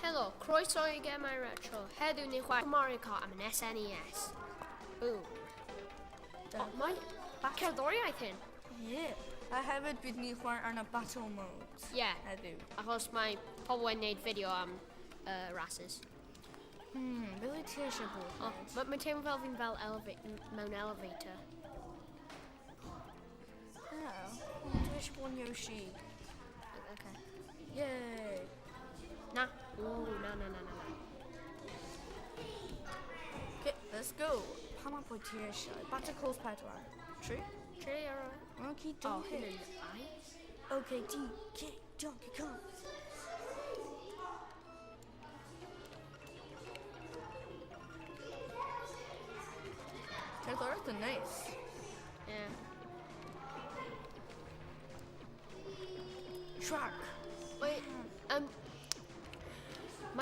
Helo, croeso i Gemau Retro. Heddiw ni'n chwarae Mario Kart am yn SNES. Boom. Oh, mae cerddoriaeth hyn. Yeah. A hefyd bydd ni'n chwarae arno Battle Mode. Yeah. Heddiw. Achos mae pobl yn gwneud fideo am rases. Beth wyt ti eisiau bod? Oh, mae'n ma teimlo fel fi'n fel mewn elevator. Oh, dwi eisiau bod yn Yoshi. Okay. Yay! Na. Ooh, na, na, na, na, na. Okay, let's go. Pa map wyt ti eisiau? Battle Course 4. 3? 3, alright. Okay, Oh, Donkey. hyn yn ice. Okay, D, K, Donkey Kong. Cerddoriaeth yn neis. Yeah. Track. Wait,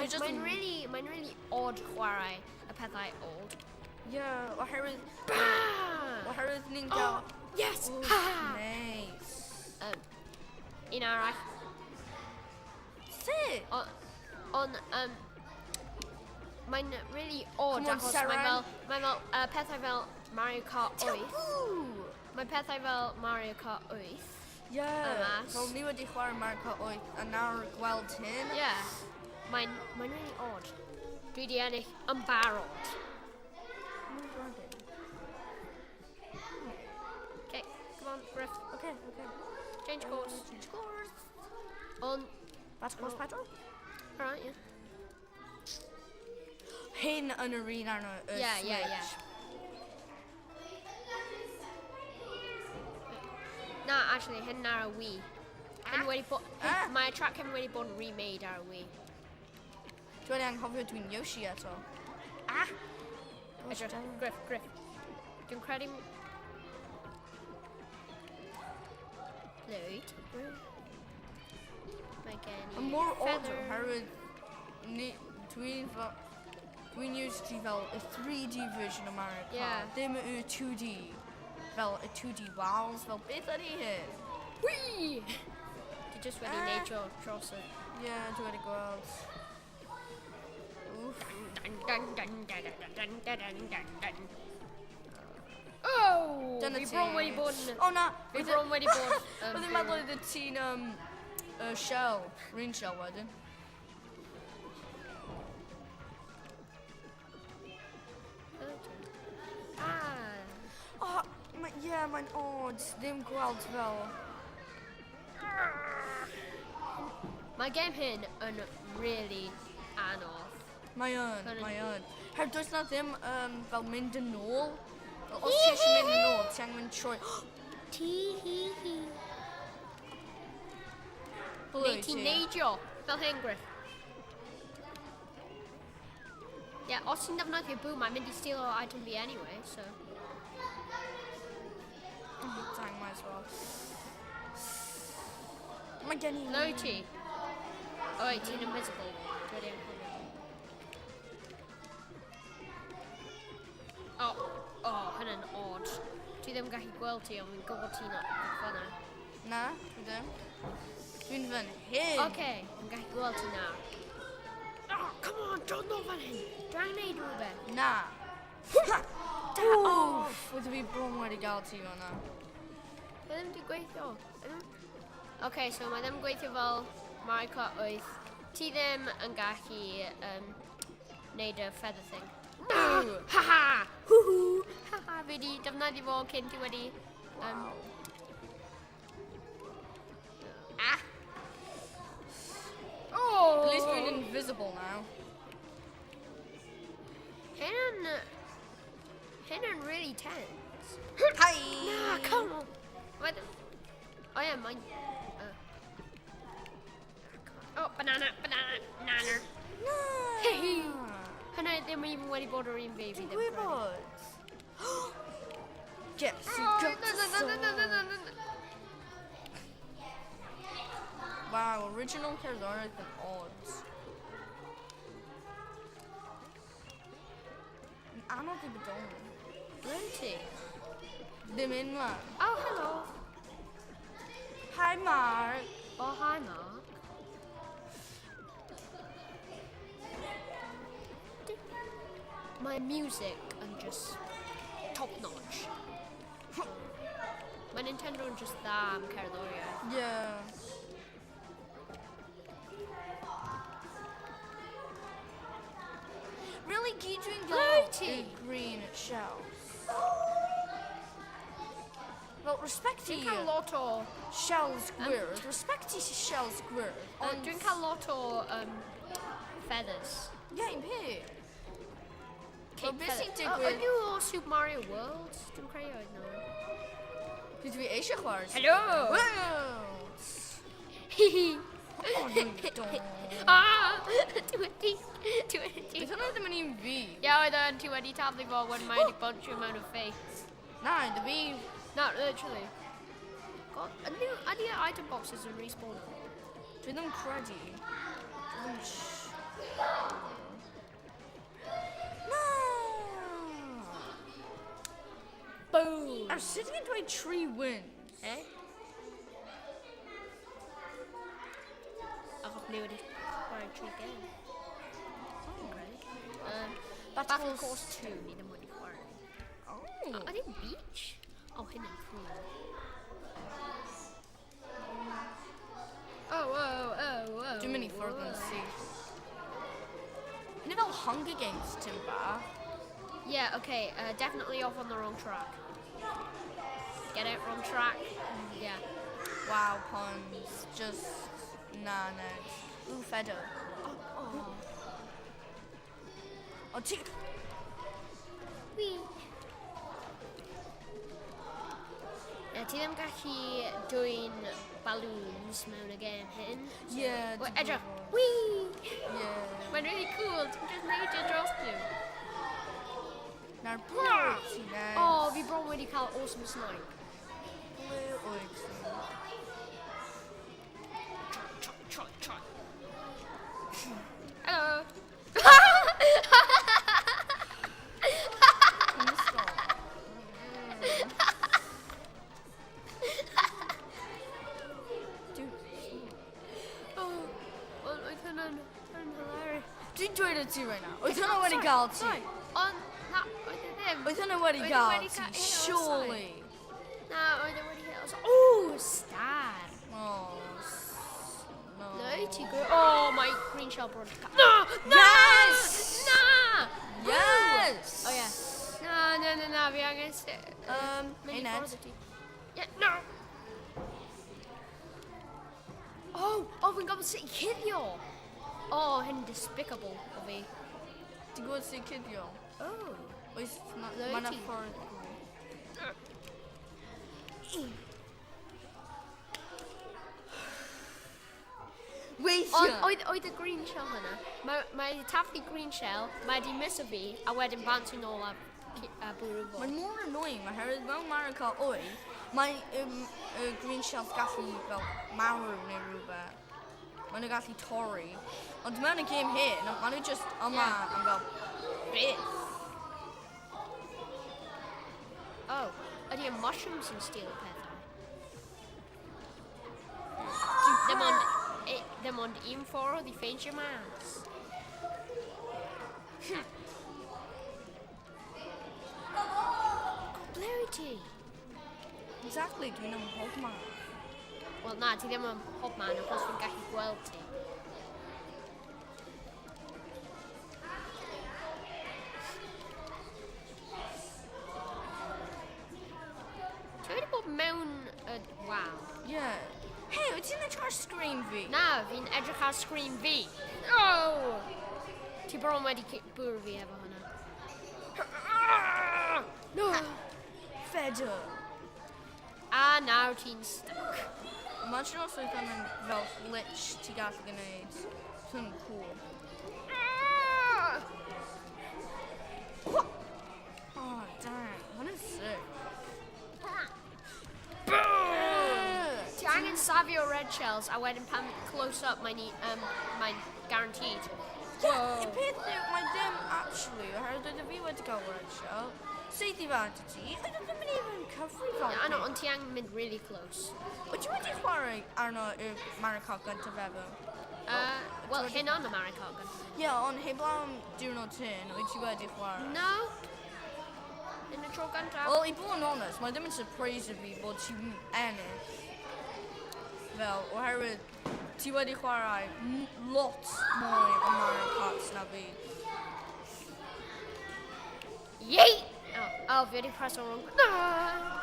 just mae'n really, mae'n really odd chwarae y pethau old. Yeah, oherwydd... Bah! Oherwydd ni'n cael... Oh, yes! Oh, Ha! Nice. Un arall. Sut? Ond, mae'n really odd Come on, achos Seren. mae'n fel, pethau fel Mario Kart 8. Taboo! Mae pethau fel Mario Kart 8. Yeah. Yma. Fel ni wedi chwarae Mario Kart 8 a nawr gweld hyn. Yeah. Mae'n really odd. Dwi di ennill yn barod. Okay, come on, Griff. Okay, okay. Change course. Change course. On. Battle course 4? All right, yeah. Hyn yn yr un arno y Yeah, yeah. Switch. Na, actually, hyn ar y Wii. Hyn wedi bod... Ah. Mae track hyn wedi bod yn remade ar y Wii. Dwi wedi anghofio dwi'n Yoshi eto. Ah! Edrych, Griff, Griff. Dwi'n credu... Lwyd. Mae gen i... Mae mor odd feather. oherwydd ni, dwi'n fel, dwi'n used to fel y 3D version o Mario Kart, Yeah. ddim y 2D, fel y 2D walls, fel beth ydy hyn? Whee! Dwi just wedi Ah. neud tro dros y... Yeah, dwi wedi gweld. Oof. Dun, dun, dun, dun, dun, dun, dun, dun, dun, dun. Oh! Dyna Fi ti. bron wedi bod yn... O na! Fi oedd bron wedi bod yn Oedd i'n meddwl oedd y ti'n y shell, green shell wedyn. Ah! Oh, ma, yeah, mae'n odd. Ddim gweld fel... Mae game hyn yn really anodd. Mae yn, Hwn yn- mae yn. Her, does na ddim fel mynd yn ôl. Fel, os ti eisiau mynd yn ôl, ti angen mynd trwy... Ti hi hi. Blue Neu ti'n neidio, fel hyn, Griff. Ie, yeah, os ti'n defnyddio boom, mae'n mynd i steal o item fi anyway, so... Oh, dang, might as well. Mae gen i... No ti. Oh, wait, ti'n invisible. Dwi wedi anghofio. Oh, oh, hynny'n odd. Dwi ddim yn gallu gweld ti, ond fi'n gwybod ti'n fanna. Na, dwi ddim. Dwi'n fan hyn. Oce, fi'n gallu gweld ti nawr. Oh, come on, dod nôl fan hyn. Dwi'n angen neud rhywbeth. Na. Da, oh. Oof, wedi fi bron wedi gael ti fanna. Mae ddim wedi gweithio. Oce, so mae ddim yn gweithio fel Mario Kart 8. Ti ddim yn gallu neud y feather thing. Na! Ha ha! Hw hw! Ha ha! Fi wedi defnyddio fo cyn ti wedi... Ah! Oh! At least dwi'n invisible now. Hyn yn really tense. Hi! Na, come on! Mae ddim... Oh yeah, mae'n... Oh, banana, banana, nanner. Na! Hynna ddim even wedi bod yr un fi, fi Ti'n ddim yn credu. gwybod? Yes, you Oh, got no, no, no, no, no, no, no, no, no. Wow, original cerddoriaeth yn odd. Yn anodd i bodoli. Ble ti? Ddim unman. Oh, hello. Hi, Mark. Oh, hi, Mark. Mae music yn just top notch. Mae Nintendo yn just dda am cerddoriaeth. Yeah. Really, gyd dwi'n gael yw green shells. Fel, respect i... Dwi'n cael lot o... Shells gwyrdd. Respect i shells gwyrdd. Ond... Dwi'n cael lot o feathers. Ie, yeah, un peth. Well, beth sy'n digwydd... Oedd nhw o Super Mario World? Dwi'n credu oedd nhw. Dwi dwi eisiau chwarae. Hello! World! Hihi! Oh, no, you don't. Ah! Dwi wedi... Dwi wedi... Bydd hwnna ddim yn un fi. Ie, oedd o'n ti wedi taflu fo when mae wedi bunch mewn y face. Na, dy fi. Na, literally. God, ydy ydy item boxes yn respawn? Dwi ddim credu. Dwi ddim Na! Boom! Ar sut ti'n dweud 3 wins? Eh? Achos ni wedi chwarae 3 game. Oh. Battle Course 2 ni ddim wedi chwarae. Oh. Ydy beach? Oh, hyn yn cool. Oh. Dwi'n mynd i ffwrdd yn syth. Hyn fel Hunger Games, tim bach. Yeah, okay, definitely off on the wrong track. Get it? Wrong track? Yeah. Wow, puns. Just, na, Ned. Ooh, feather. Oh. Oh, ti... Wee. Na, ti ddim gallu dwyn balloons mewn y gêm hyn. Yeah. Wait, edrych. Wee! Yeah. Mae'n really cool. Ti'n just neidio dros nhw. Na'r blue wyt ti, Ned. Oh, fi bron wedi cael awesome snipe. Blue wyt ti. Try, try, try. Hello. Can you stop? Dude, Oh, well, oedd hwnna'n hwnna'n hilarious. Dwi'n dweud y ti right now. Oedd hwnna wedi gael ti. Sorry, ond, na, oedd e ddim. Oedd hwnna wedi Oedd e gael wedi ti, cael hit o surely. Na, oedd e wedi hit os... Oh, star. Oh, no. No, ti gr... Oh, my green shell bron. No! No! Yes! Na! Yes! Oh, yeah. Na, fi angen... Hey Mynd i Ned. ffordd o ti. Yeah, no! Oh, fi'n gofyn sut i cuddio. Oh, hyn despicable o fi. Ti'n gwybod sut i cuddio? Oh. Oes, Le mae 'na ti? ffordd. Ond Weithiau! oedd y green shell hynna, mae wedi taflu green shell, mae wedi miso fi, a wedyn bounce nôl a bwrw fo. Mae'n mor annoying oherwydd mewn Mario Kart 8, mae y green shells gallu fel marw neu rhywbeth. Maen nhw gallu torri. Ond mewn y game hyn, maen nhw just yma Yeah. am fel byth. Oh, ydy y mushrooms yn steal y pethau? Ddim ond un ffordd i ffeindio mas. God, ble wyt ti? Exactly, dwi'n ym mhobman. Wel na, ti ddim yn hobman achos fi'n gallu gweld ti. Ti wedi bod mewn y wal? Yeah. Hey, wyt ti'n edrych ar screen fi? Na, fi'n edrych ar screen fi. Oh! Ti bron wedi bwrw fi efo hwnna. No. Feather. A nawr ti'n stuck. Imagine os oedd hwnna'n fel glitch ti gallu gwneud. Hwnna'n cool. Oh, damn. Hwnna'n sick. Ti angen safio red shells a wedyn pan close up mae'n guaranteed. Yeah, y peth yw, mae ddim actually, oherwydd oedd fi wedi cael red shell, saethu fe at ti, oedd e ddim yn even cyfri fel I know, ond ti angen mynd really close. Wyt ti wedi chwarae arno y Mario Kart gyntaf efo? Wel, hyn on y Mario Kart gyntaf. Ie, yeah, ond heblaw am diwrnod hyn, wyt ti wedi chwarae? No. Yn y tro gyntaf. Wel, i bod yn onest, mae ddim yn surprise i fi bod ti'n ennill. Fel, oherwydd ti wedi chwarae lot mwy o Mario Kart na fi. Yay! Oh, oh, fi wedi press o wrong. Na!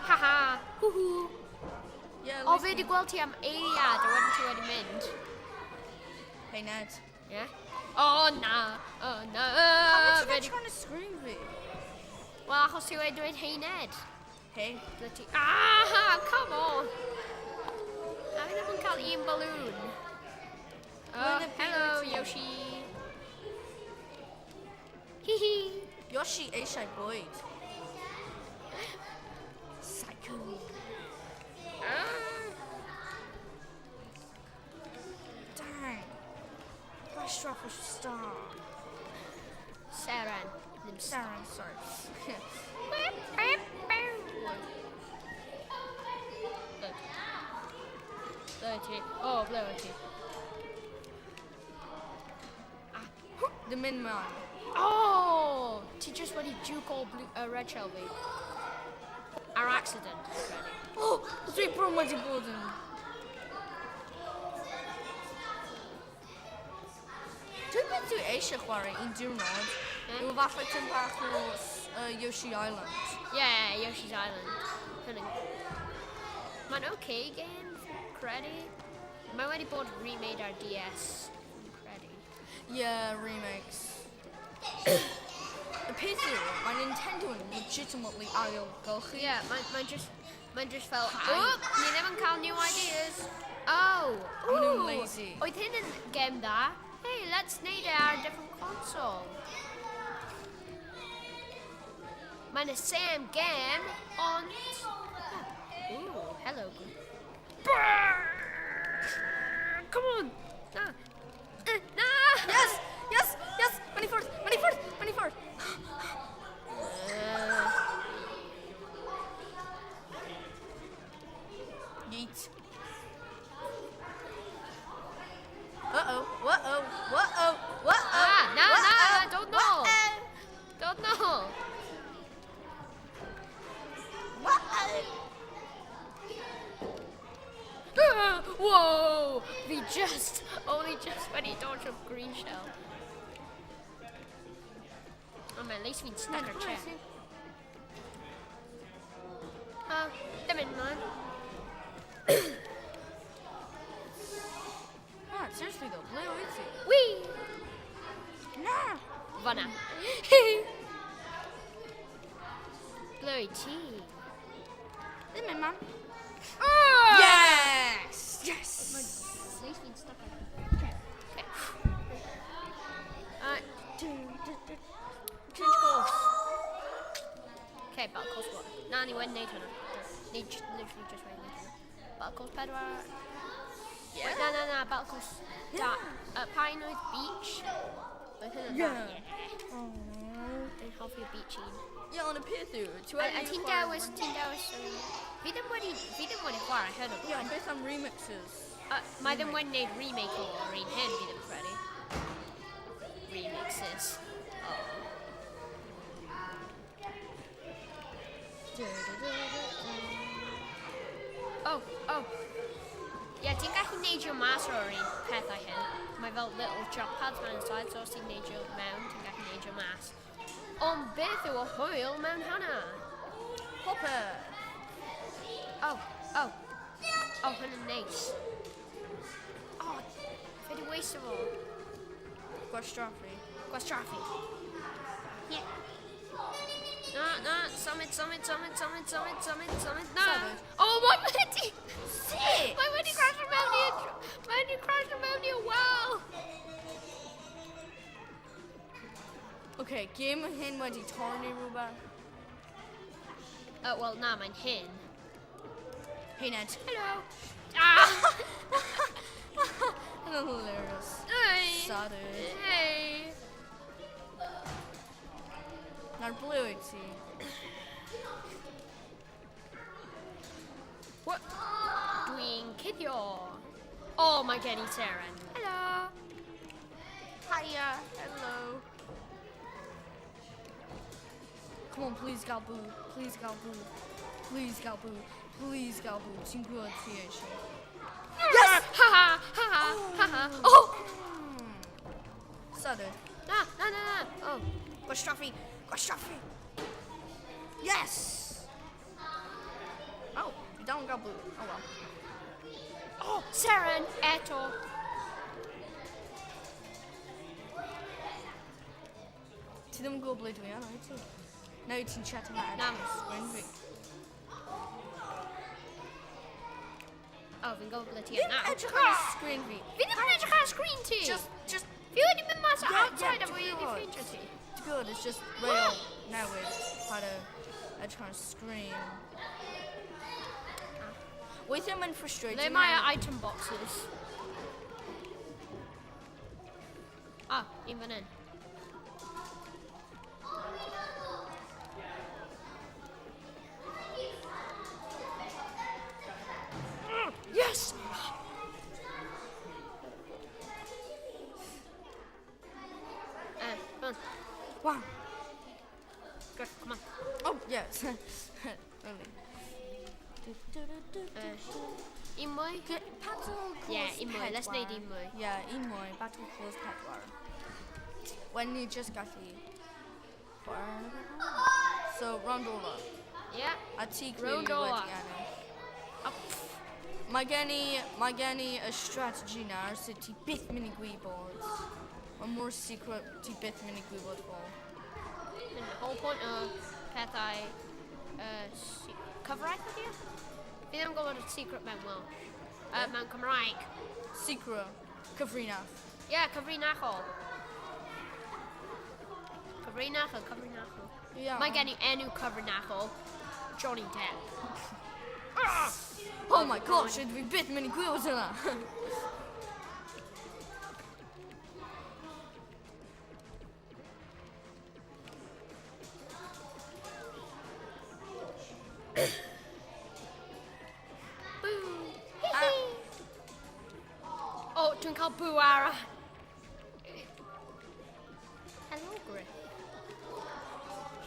Ha ha! Hw hw! Yeah, O, fi wedi gweld ti am eiliad a wedyn ti wedi mynd. Hey Ned. Yeah? Oh, na! Oh, na! Pam wyt Fi ti'n wedi... trying to scream fi? Wel, achos ti wedi dweud hey Ned. Hey. Bydde ti... Ah, come on! A fi ddim yn cael un balloon. Oh, Mae'n y hello, byd ti. Yoshi. Hi hi. Yoshi eisiau bwyd. Psycho. Ah. Dang. Gwastraff o star. Seren. Ddim Saren, sorry. Look. 30. Oh, ble wyt ti? Ddim mynd mewn. Oh! Ti just wedi juke all blue, red shell fi. Ar accident, dwi'n credu. Oh, dwi bron wedi bod yn... Dwi'n beth dwi eisiau chwarae un diwrnod. Yw falle tym bach o Yoshi Island. Yeah, Yoshi's Island. Hynny'n... Mae'n okay game, credu. Mae wedi bod remade ar DS, fi'n credu. Yeah, remakes. Y peth yw, mae Nintendo yn legitimately ailgylchu. Yeah, mae'n mae just... Mae'n just fel, oop, ni ddim yn cael new ideas. Oh, A maen nhw'n ooh, lazy. Oedd hyn yn game dda. Hey, let's neud e ar different console. Mae'n y same game, ond... Ooh, hello. Come on! Na! Na! Yes! Yes! Yes! Mynd i ffwrdd! Mynd i ffwrdd! Mynd i ffwrdd! Yeet. Uh-oh, uh-oh, uh-oh, uh-oh. Ah, na, na, uh-oh, na, don't know. Uh-oh, Don't know. uh-oh. Ah, whoa! Fi just, only just wedi dodge of green shell. Oh man, at least fi'n stuck ar chair. Oh, dim mynd man. Ah, seriously though, ble wyt ti? Whee! Na! Fanna. Ble wyt ti? Ddim mynd, man. Ah! Yes! Yes! At least fi'n stuck ar chair. Okay. Change course. Okay, battle course 1. Na, ni wedi neud hwnna. Ni literally just wedi neud hwnna. Battle course 4. Yeah. Wait, na, na, na, battle course da. Pinewood Beach. Oedd hynna'n dda. Yeah. Yeah. Dwi'n hoffi y beach un. Ie, ond y peth yw, ti A, wedi a ti'n chwarae- dewis, ti'n dewis... Fi ddim wedi chwarae hyn o Ie, ond beth am remixes? Mae ddim wedi neud remake o'r un hyn, fi ddim credu. Remixes. Oh. Oh, oh. Ie, yeah, ti'n gallu neidio mas o'r un pethau hyn. Mae fel little jump pads mewn inside, so os ti'n neidio mewn, ti'n gallu neidio mas. Ond beth yw y hwyl mewn hwnna? Popeth. Oh, oh. Oh, hwnna'n neis. Oh, fe di waste fo. Gwastraffu. Gwastraffu. Yeah. Na, na, symud, symud, symud, symud, symud, symud, symud, na. Symud. Oh, mae wedi... Sut? Mae wedi crasio mewn i... Mae wedi crasio mewn i'r well. Okay, game hyn wedi torri neu rhywbeth. Wel, na, mae'n hyn. Hey Ned. Hello. Ah! Hynna'n hilarious. Hey. Sorry. Hey. Na'r ble wyt ti? What? Dwi'n cuddio. Oh, mae gen i seren. Hello. Hello. Come on, please gael boo. Please gael boo. Please gael boo. Please gael boo. Ti'n gwybod ti eisiau. Yes! Ha ha! Ha ha! Ha ha! Oh! Sorry. Na, na, na, na! Oh. Gwastraffu! Gwastraffu! Yes! Oh, fi dal yn gael blue. Oh well. Oh, Seren, eto. Ti ddim yn gwybod ble dwi yn, wyt ti? Neu ti'n chat yma Na. edrych sgrin fi. Oh, fi'n gwybod ble ti yn Ddim nawr. edrych ar y sgrin fi. Fi ddim yn edrych ar sgrin ti! Just, Fi wedi mynd mas o Yeah, outside yeah, a fi wedi dwi'n ffeindio ti. Ti'n gwybod, it's just real newydd paid o edrych ar y sgrin. Weithiau mae'n frustrating. Ble mae y item boxes? Ah, un fan hyn. Yes! Come on. Wow. Griff, come on. Oh, yes. Lovely. Un mwy? Battle Course Yeah, un mwy. Let's neud un mwy. Yeah, un mwy. Battle Course pedwar. When ni just gallu chwarae yn y pedwar. So, round ola. Yeah. A ti clearly Round ola. wedi ennill. Oh, Mae gen i y strategy nawr sydd ti byth mynd i gwybod. Mae mor secret ti byth mynd i gwybod fo. And the whole point o pethau cyfraith ydi e? Fi ddim yn gwybod y secret mewn Welsh. Mewn Cymraeg. Secret. Cyfrinach. Ie, yeah, cyfrinachol. Cyfrinachol, cyfrinachol. Yeah. Mae gen i enw cyfrinachol. Johnny Depp. Oh my gosh, ydw fi byth mynd i gwybod hynna. Boo! Oh, dwi'n cael boo ara. Hello, Griff.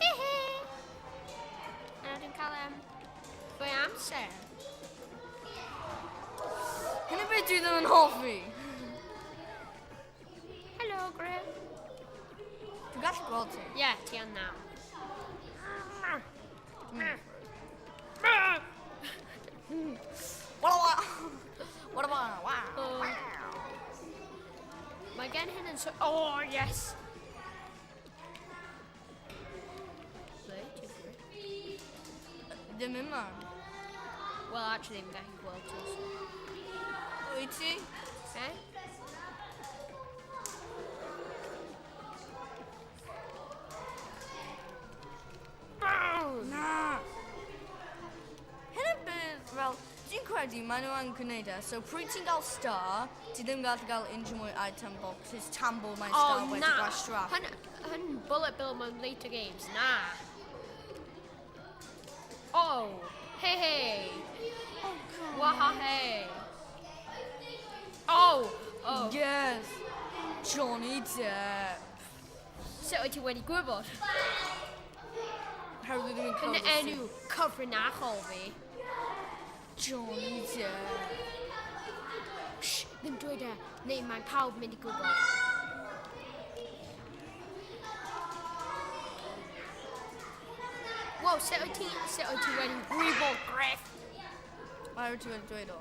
Hehe! A dwi'n cael fwy amser. Hynny beth dwi ddim yn hoffi. Hello, Griff. Dwi'n gallu gweld ti. Ie, yeah, ti yn nawr. Wala wala. Wala wala. Wow. Oh. Mae gen hyn yn so... Oh, yes! Ble ti, Griff? Ddim yma. Well, actually, ddim gallu gweld ti. So. Wyt ti? Eh? Boom! Na. Hyn y bydd, fel, dwi'n credu maen nhw yn gwneud e, so pryd ti'n gael star, ti ddim gallu gael unrhyw mwy item boxes tan bod mae'n star Oh, wedi na. gwastraff. Hyn, hyn bullet bill mewn later games. Na. Oh. Hey, hey. Oh, God. Waha, hey. Oh. Oh. Yes. Johnny Depp. Sut wyt ti wedi gwybod? Herwydd ddim yn Yn clywed y enw cyfrinachol fi. Johnny Depp. Shh, ddim dweud e, neu mae pawb mynd i gwybod. Wow, sut wyt ti wedi gwybod, Griff? Mae wyt ti wedi dweud o?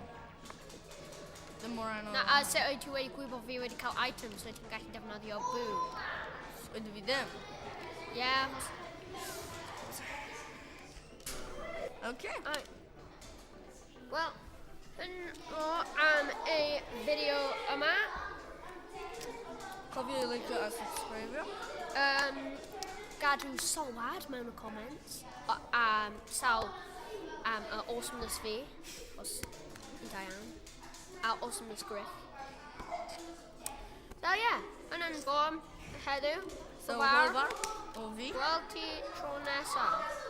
Ddim mor anodd. Na, a sut wyt ti wedi gwybod fi wedi cael items so ti'n gallu defnyddio boo? Ydw fi ddim. Yeah. Okay. Alright. Wel, hyn o am y fideo yma. Cofio i licio a subscribe. Gadw sylwad mewn y comments. O, sawl am y awesomeness fi, os yn da iawn. A awesomeness Griff. So yeah, hwnna'n fo am heddiw. So, Hwyl. hwyl fawr o fi. Gweld ti tro nesaf.